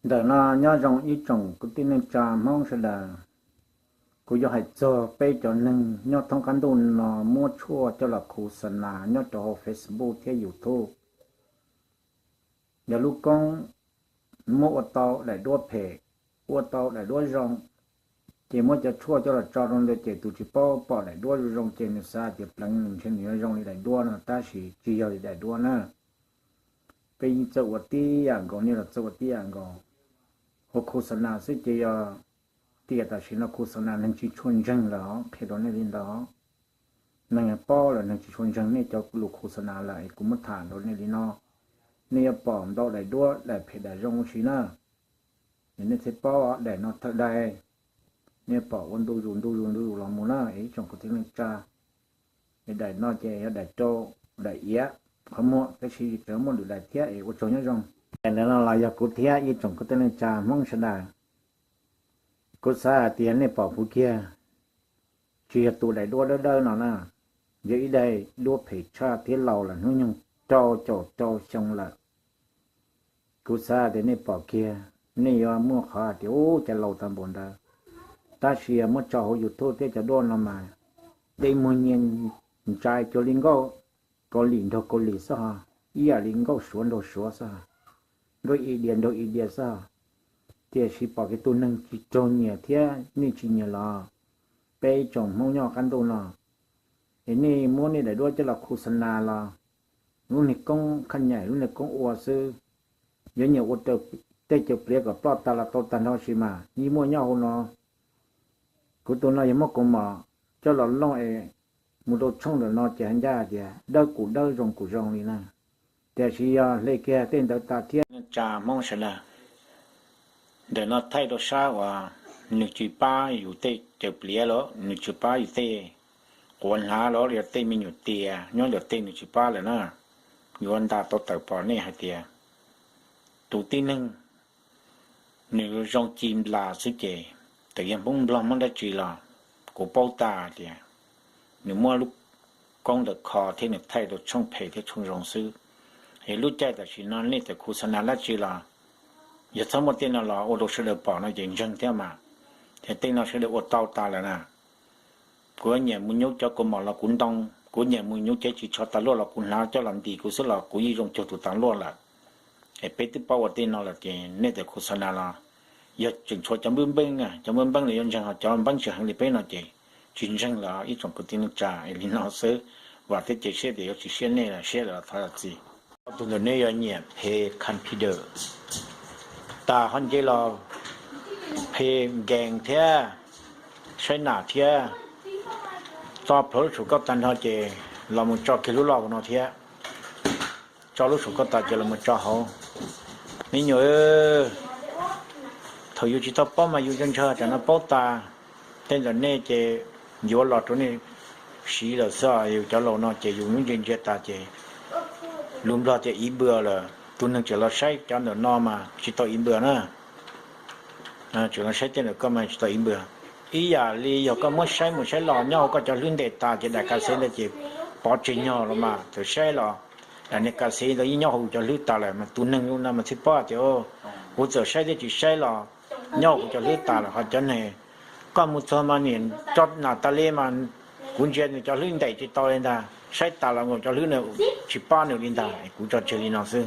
Ntawm no nyob zoo ib tsoom kwv tij neej tsa Hmoob sawv daws. Kuv yuav hais txog peb cov neeg nyob thoob qab ntuj no muab tshuaj coj los khu xa nas nyob rau hauv Facebook thiab YouTube. Yog lub koob muab ua tau daim duab phem, ua tau daim duab zoo, ces muab cov tshuaj coj los tso rau ntawd ces tus tsis paub pom daim duab zoo zoo ces nws xav tias pleev nws ntshe nws yuav zoo li daim duab no, tab sis tsis yog li daim duab na. Peb yeej txawj ua tib yam nkaus, nej los txawj ua tib yam nkaus. Ua khu xa nas xwb ces yog tiam tam sim no khu xa nas neeg tsis tshua ntseeg lawm os, qhia rau nej li ntawd. Neeg paub lawm neeg tsis tshua ntseeg nej cov lus khu xa nas lawm es kuv muab tham rau nej li no. Nej yuav pom ntau daim duab, daim phem daim zoo ua si na. Es nej thiaj paub daim no thawj daim, nej pom ua ntu zus ntu zus ntu zus los mus na es ib tsoom kwv tij neej tsa. Es daim no ces yog daim rau, daim iav qhov muag, tab sis tseem muaj lwm daim thiab es ua tsaug nyob zoo. Daim ntawd no los yog kuv thiab ib tsoom kwv tij neej tsa Hmoob sawv daws. Kuv xav hais tias nej pom kuv kiag, tsis yog tus daim duab dawb dawb no na, yog ib daim duab phem tshaj thiab laus lawm, hnub nyoog rau caum rau xyoo lawm. Kuv xav tias nej pom kiag, nej yuav muaj qhov hais tias ub, cas laus tag npaum ntawd. Tab sis yog muab tso hauv YouTube thiab cov duab no mas dej muag nyias ntsais cuag li nkauj Kaus Lim nraug Kaus Lim xwb ho, ib yam li nkauj Suav nraug Suav xwb ho, nkauj India nraug India xwb ho. Tiam sis pom kiag tus neeg tsis raug nyiam thiab nej tsis nyiam los, peb ib tsoom Hmoob nyob qab ntuj no, es nej muab nej daim duab coj los khu xa nas los, lub niag koob khaj nyaim lub niag koob ua xwb, yuav nyiam ua tej caws pliav kom ploj tas los tau tag nrho sis mas yeej muaj nyob hauv no. Kuv tus no yog muab kaus mom coj los looj es mus rau tshooj ntawm no ces hais ncaj hais tias dawb kuj dawb zoo kuj zoo li na. Tiam sis yog hle kiag tej ntawd tas thiab, tsa Hmoob sawv daws, ntawm no thaij rau sab uas nws tsis pab yus tej caws pliav los nws tsis pab yus tej quav hnav los yog tej me nyuam tias nyob ntawm tej nws tsis pab lawm na. Yuav nta tau tawm pom nej hais tias tus tib neeg nws zoo ci nplas xwb ces, txawm yog Hmoob Nplog Hmoob dab tsi los kuv paub tas tias nws muab lub koob ntawd kho thiab nws thaij rau tshooj phem thiab tshooj zoo xwb. Es lub caij tam sim no nej txawm khu xa nas dab tsi los, yog txhob muaj tej no los ua rau sawv daws pom no ces ntseeg thiab mas, ces tej no sawv daws ua tau tas lawm na. Kuv nyiam mus nyub cov kaus mom los kuv ntoo, kuv nyiam mus nyub cev ris tsho tas luaj los kuv hnav coj los ntis kuv xwb los kuv yeej zoo cuag tus tas luaj lawm. Es peb twb paub ua tej no lawm ces nej txawm khu xa nas los, yog tseem tshuav cov npwb npeeb, cov npwb npeeb los yuav ntseeg, ho cov npeeb tsis heev li peb no ces tsis ntseeg lawm ib tsoom kwv tij neej tsa. Es li no xwb, vam thiab cia siab tias yuav tsis siab nej lawm, siab lawm los thov zam txim. Tus ntawm nej yog nyiam phe computer tas ho nce los phe game thiab saib nas thiab, tso plhuav lub tsum koj tag nrho ces los mus tso kiag lub loj no thiab, tso lub tsum koj tas ces los mus tso hauv. Me nyuam, thaum yus tsis tau paub mas yus ntshaw ntshaw, tam no paub tas, tej ntawm nej ces yuav los rau nej siv lawm xwb. Yus cov laus no ces yus lub ntsia ntsia tas ces lus Nplog tias ib npws lawm, tus neeg tseem los saib cov ntawm no mas tsis tau ib npws na. Tseem los saib tej ntawm koj mas tsis tau ib npws. Ib yam li yog koj muab saib mus saib los nyob hauv koj cov hlwb ntes tas ces daim kas xev ntawd ces pov tseg nyog los mas txawm saib los, daim niag kas xev ntawd yeej nyob hauv kuv cov hlwb tas lawm mas tus neeg no mas thiaj paub tias kuv txawm saib thiab tsis saib los nyob hauv kuv cov hlwb tas lawm. Ho cov neeg, koj mus txog mas niam tso nas tas li mas kuv ntsia nws cov hlwb ntes tsis tau li ntag, saib tas los nkaus cov hlwb na tsis pab nws li ntag, kuv tso tseg li no xwb.